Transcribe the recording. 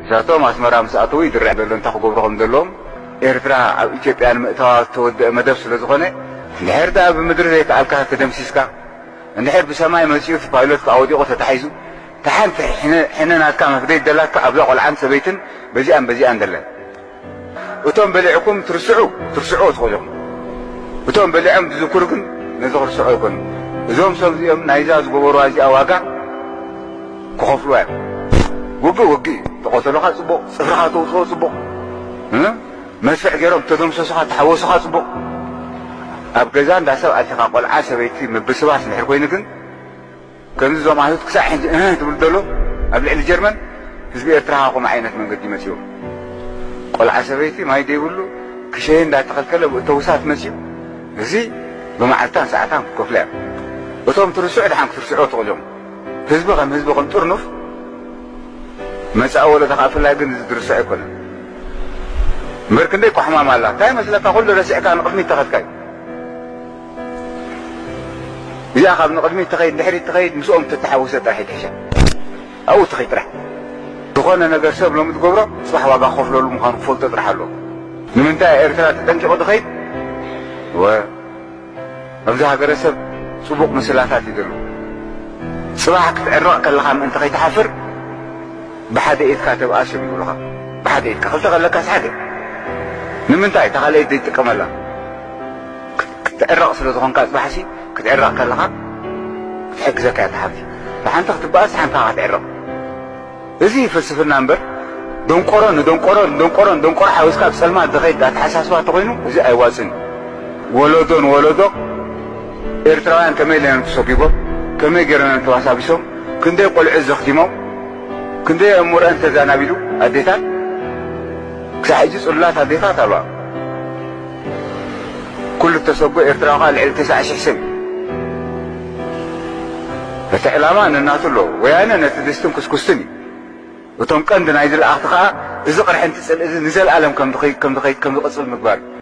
እሳቶም ኣስመራ ምስ ኣተዉ ይድርዕ ዘሎ እንታይ ክገብሩ ከም ዘለዎም። ኤርትራ ኣብ ኢትዮጵያ ንምእታዋ ዝተወደአ መደብ ስለ ዝኾነ፣ እንድሕር ደኣ ብምድሪ ዘይከኣልካ ተደምሲስካ፣ እንድሕር ብሰማይ መጺኡ እቲ ፓይሎት ከዓ ወዲቑ ተታሒዙ፣ እታ ሓንቲ ሕነ፣ ሕነ ናትካ መፍደይ ደላትካ ኣብዛ ቆልዓን ሰበይትን በዚኣን በዚኣን ደለን። እቶም በሊዕኩም ትርስዑ፣ ትርስዑ ትኽእሉ ኢኹም። እቶም በሊዖም ዝዝክሩ ግን ነዚ ክርስዑ ኣይኮኑን። እዞም ሰብ እዚኦም ናይዛ ዝገበሩዋ እዚኣ ዋጋ ክኸፍሉዋ እዮም። ውግእ ውግእ እዩ። ተቐተሉኻ ጽቡቕ፣ ጽፍርኻ ተውጽኦ ጽቡቕ፣ እ? መስርዕ ገይሮም ተደምሰሱኻ፣ ተሓወሱኻ ጽቡቕ። ኣብ ገዛ እንዳ ሰብ ኣቲኻ ቆልዓ ሰበይቲ ምብስባስ እንድሕር ኮይኑ ግን ከምዚ እዞም ኣይሁድ ክሳዕ ሕጂ እህ ትብል ዘሎ ኣብ ልዕሊ ጀርመን፣ ህዝቢ ኤርትራ ከምኡ ዓይነት መንገዲ መጺኡ። ቆልዓ ሰበይቲ ማይ ዘይብሉ ክሸየ እንዳተኸልከለ ብእተውሳት መጺኡ። እዚ ብመዓልታን ሰዓታን ክከፍሉ እዮም። እቶም ትርስዑ ድሓን ክትርስዑ ትኽእሉ እዮም። ህዝቢ ከም ህዝቢ ከም ጥርኑፍ መጻኢ ወለዶ ከዓ ብፍላይ ግን እዚ ዝርሳዕ ኣይኮነን። እምበር ክንደይ እኮ ሕማም ኣላ። እንታይ መስለካ? ኩሉ ረሲዕካ ንቕድሚት ተኸድካ እዩ። እዚኣ ካብ ንቕድሚት ትኸይድ፣ ድሕሪት ትኸይድ፣ ምስኦም ተተሓወሰ ጥራሕ ይትሕሻ። ኣብኡ ትኸይድ ጥራሕ። ዝኾነ ነገር ሰብ ሎሚ ትገብሮ፣ ጽባሕ ዋጋ ክኸፍለሉ ምዃኑ ክፈልጦ ጥራሕ ኣለዎ። ንምንታይ ኤርትራ ተጠንቂቑ ትኸይድ? ወ-፣ ኣብዚ ሃገረሰብ ጽቡቕ ምስላታት እዩ ዘሎ። ጽባሕ ክትዕረቕ ከለኻ ምእንቲ ከይትሓፍር፣ ብሓደ ኢድካ ተብኣስ እዮም ይብሉኻ። ብሓደ ኢድካ፣ ክልተ ከለካስ ሓደ። ንምንታይ እታ ካልኣይቲ ዘይትጥቀመላ? ክት-፣ ክትዕረቕ ስለ ዝኾንካ ጽባሕሲ፣ ክትዕረቕ ከለኻ ክትሕግዘካ እያ እታ ሓብቲ። ብሓንቲ ክትበኣስ፣ ሓንቲ ክትዕረቕ። እዚ ፍልስፍና እምበር፣ ደንቆሮ ንደንቆሮ፣ ንደንቆሮ ንደንቆሮ ሓዊስካ ኣብ ጸልማት ዝኸይድ ኣተሓሳስባ እንተኾይኑ፣ እዚ ኣይዋጽን እዩ። ወለዶ ንወለዶ ኤርትራውያን ከመይ ኢሎም ተሰጒጎም፣ ከመይ ገይሮም ተባሳቢሶም፣ ክንደይ ቆልዑ ዘኽቲሞም፣ ክንደይ ኣእምሮአን ተዛናቢሉ ኣዴታት፣ ክሳዕ ሕጂ ጽሉላት ኣዴታት ኣለዋ። ኩሉ እተሰጎ ኤርትራዊ ከኣ ልዕሊ ተስዓ ሽሕ ሰብ እዩ። እቲ ዕላማ ነናቱ ኣለዎ። ወያነ ነቲ ድስትን ኩስኩስትን እዩ። እቶም ቀንዲ ናይዚ ለኣኽቲ ከኣ እዚ ቅርሕንቲ ጽልኢ እዚ ንዘለኣለም ከም ዝኸይ-፣ ከም ዝኸይ-፣ ከም ዝቕጽል ምግባር እዩ።